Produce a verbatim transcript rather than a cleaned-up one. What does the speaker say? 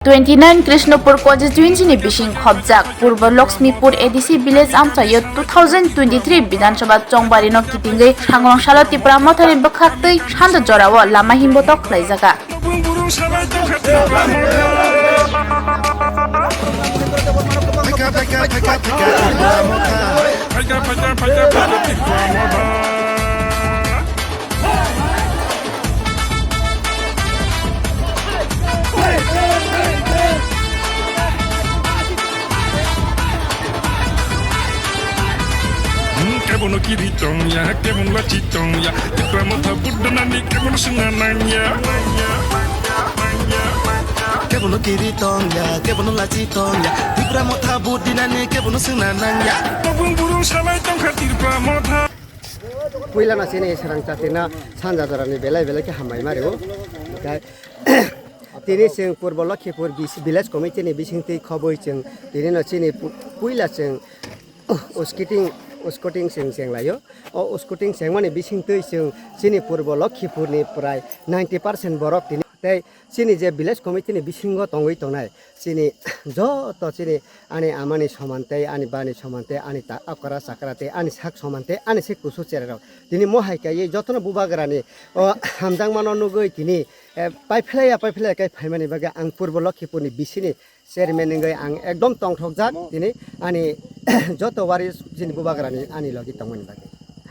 Twenty nine Krishnapur constituency ni bising khobjak Purbo Lakshmipur A D C village amchaio two thousand twenty three Bidhan Sabha chongbarino kitingwi sangrong salo Tipra Mothani bwkhaktwi sando jorao lama himbotok khlaijaga. Kebono kiri tongya, kebono lachi tongya, Tipra Motha buddanani kebono singna nangya. Kebono kiri tongya, kebono lachi tongya, Tipra Motha buddinani kebono singna nangya. Tobung burung salai tongkha Tipra Motha. Puila na chini serang chatina sanja jorani belai belai khe hambai mario. Tini chwng Purbo Lakhipur bis-, village committee ni bisingtwi khobwi chwng tini no chini pu-, puila chwng uskiting, uskoting chwng chenglaio. O uskoting chengmani bisingtwi chwng chini Purbo Lakhipur ni prai ninety percent borok tini tei chini je village committee ni bisingo tongwi tongnai chini joto chini ani amani soman tei ani bani soman tei ani ta-, okra chakra tei ani sak soman tei ani se kusu chererok tini mohai kaiwi jotono bubagrani o hamjakmano nugwi tini, eh, paiphlaiya paiphlaiya khe phaimani bagwi ang Purbo Lakhipurni bisini chairman wngwi ang ekdom tongthokjak tini ani joto wari chini bubagrani ani logi tongmani bagwi.